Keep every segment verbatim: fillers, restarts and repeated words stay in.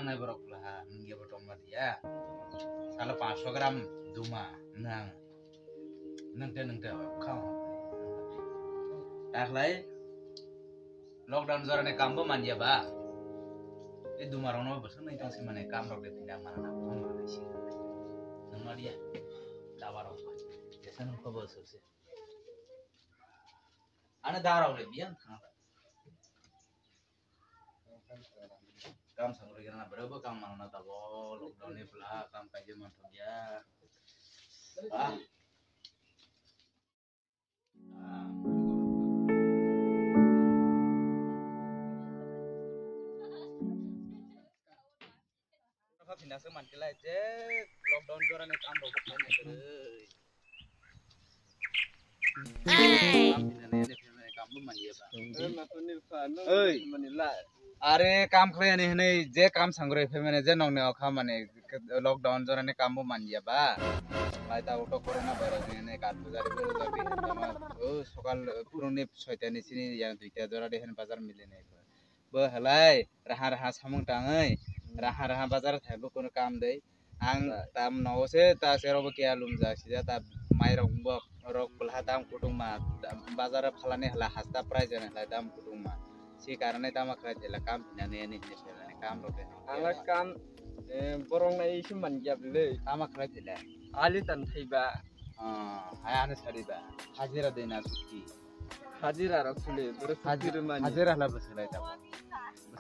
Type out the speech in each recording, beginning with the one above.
Nai borok laha, nwng yabo tongma diya. Salo paanch sho gram duma, nwng. Nwng te, nwng te, khao. Takhlai, lockdown jorani kambo manya ba. E duma rokno bwswk nai tong simani kam rok de tinda mana na, phone rok de si. Nwng ma diya, daba rok. Jesa nwng khobo sukse. Ana da rok le biyan khang. Kam samrui gana bro bo kam manna tabo lockdown ni pla kam kaje manthok ya. Ah. Kha phina se mantilai je lockdown jorani kam rok khaina kwrwi. Hey! Kam phina ne ne phina kam bo manya ba. Oi. Are kam khlai ani hwnwi je kam sangroi phaimani je nokni o kha mani lockdown jorani kam bo manya ba. Lai ta auto corona virus ni hwnwi kar pujari bo jabi hwnwi ma o sokal phurungni soita ni sini yang duita jora de hwnwi bazar milinai. Bo halai raha raha samung tangwi raha raha bazar thai bo kono kam dei. Ang tam nogo se ta se robo kiya lumjak sida ta mai rok bo rok bwlha dam kutung ma bazar phalani hala hasta price ani hala dam kutung ma. Si karane tama khlai thela kam hinani ani hinani phelani kam rok de. Ang la kam, eh, borok nai isi man gya bile. Tama khlai thela. Ali tan thai ba. Ah, hai ani sari ba. Hajira de na chutti. Hajira rok sule, borok Haji-, sule mani. Hajira la bwswk lai tamo.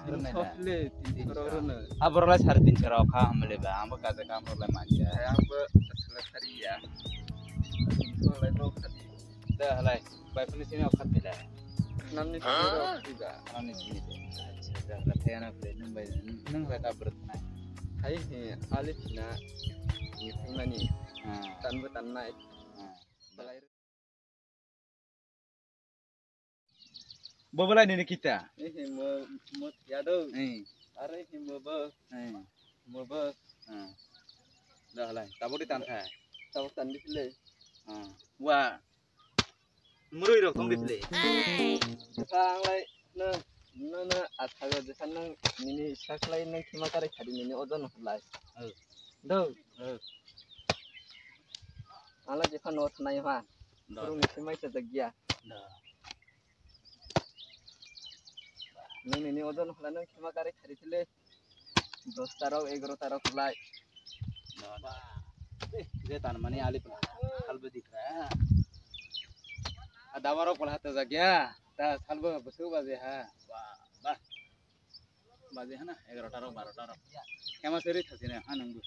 Bwswk lai da. Sop le, tin sop rok rwno. Aborok lai sare tin sop rok kha hamle ba, ang bo kaja kam rok lai manya. Ai, ang bo bwswk lai sari ya. Tin sop lai bo khati. Da halai, bai phone sini okhat tila. Namni sini rok tiba. Namni sini de. Acha, da halai thaya na kule, nung bai, nung bai ta brut nai. Hai he, ali thina, ni thimani. Ah. Tan bo tan nai. Ah. Balai. Bo belai nini kita. Eh, mo, mo, yado. Eh. Are, eh, mo bo. Eh. Mo bo. Eh. Dah lai, tabok di tantha. Tabok tan di pile. Eh. Wa. Murui rok tong di pile. Sa ang lai, na, na, na, athago, jesa nang, nini saklai nang thima karai khadi nini ojon lai. Eh. Do. Eh. Ang lai jesa no thanai ha. Do. Kurung ni thimai sa jagia. Do. Nini, nini ojon hwla nang thima karai khari thile. Dos ta rok, egaroh ta rok hwlai. Ba, eh, je tan mani ali pla, halbe dikra. A daba rok pla hata jagya, ta halbe bwswk baje ha. Ba, ba. Baje hana, egaroh ta rok, baroh ta rok. Kema seri thasine ha nangbu.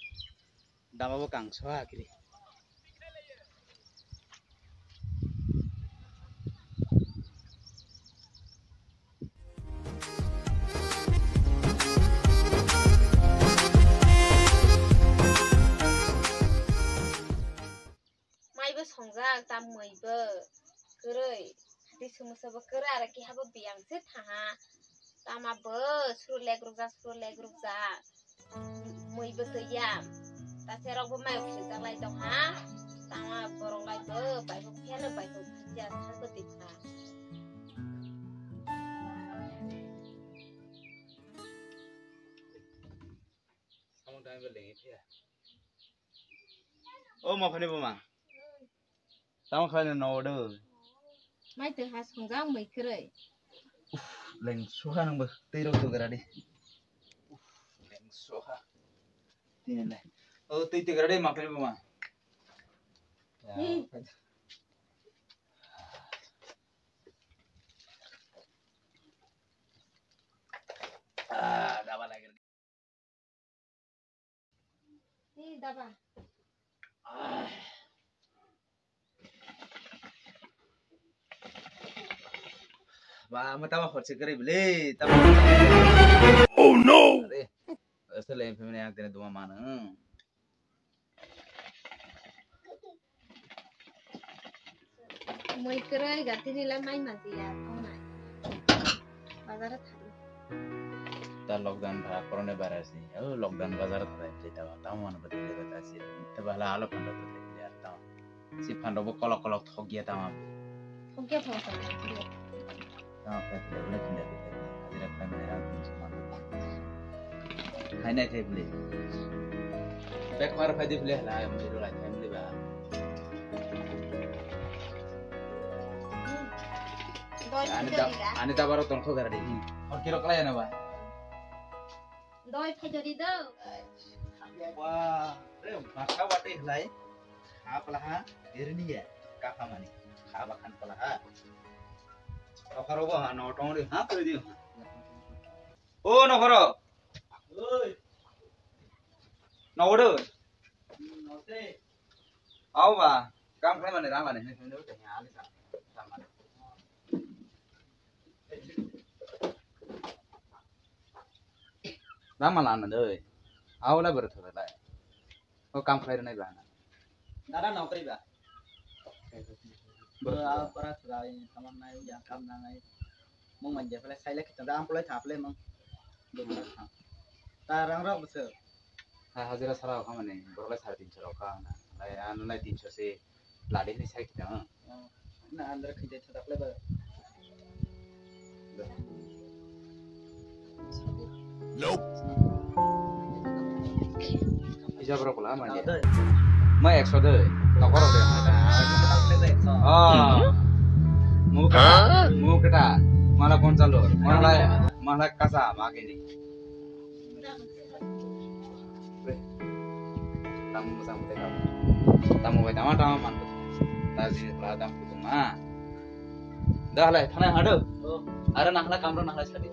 Daba bo kangso ha kiri. Mai bo songjak, tam mui bo kwrwi. Hati sumui sabo kwrwi, aro keha bo biyang se thaha. Tama bo suru legrukjak, suru legrukjak. Mui bo twi ya. Ta se rok bo mai philjaknai tong ha. Tama borok lai bo bai bo phiyano bai bo philya sa bo twi kha. Samung tangwi bo lengi phiya. O maphani buma. Tamo khlaina nogo do. Mai twi ha songjak mui kwrwi. Leng suha nangbo twi rok tugra di. Leng suha. Tini le. O twi tugra di maphani buma. Hmm. Ah, daba lagi. Ni daba. Ba, mo tama khorse kari bile, tama. Oh no! Are, ese le family ang tene duma mana. Mui kwrwi ga tini le mai manti ya tongnai. Bazar o thani. Ta lockdown ba korone virus ni. O lockdown bazar o thani je ta tamo mano bade le ta si. Ta bala alo panda to le ya ta. Si panda bo kolok kolok thok ya ta ma. Thok ya thok ta. Ta ka le le tinda. Ajira khamne ra tin suma. Hai nai thai bwle. Bek mar phai di bwle hala, ang biro lai thai bwle ba. Doi Ani phai da, jodi ga. Ani da baro tongkho gara de. Hor kiro kala yana ba. Doi phai jodi do. Wa, re, basa wate hlai. Kha pala ha, erni ya. Kha kha mani. Kha bakhan pala ha. Nokhoro bo ha, no tong ri ha, koi di ha. O nokhoro. Oi. Nokhoro. Note. Au ba, kam khlai mani rang lani, hwnwi hwnwi tong ya, ali sa. Rang ma lana doi. Au la ber thore lai. O kam khlai rwnai ba na. Dada nokri ba. Bo a para thura i tamam nai, ya kam na nai. Mung manja pele sai le kita da am pulai thap le mung. Bo pulai thap. Ta rang rok bwswk. Ha, hajira sara kha mani, borok lai sare tinso rok kha na. Lai ano lai tinso se ladi ni sai kita. Na andra khide thap le ba. Nope. Ija borok la mani. Ma ekso de. Nokor de. Oh. Mu kata, mu kata. Mala ponchalo. Mala, mala kasa magini. Tamu mujang mujang tamu. Tamu bai tama tama man. Taji pula tamu tuma. Dah lai, thanai hado. Oh. Ara nakla kamro nakla sadi.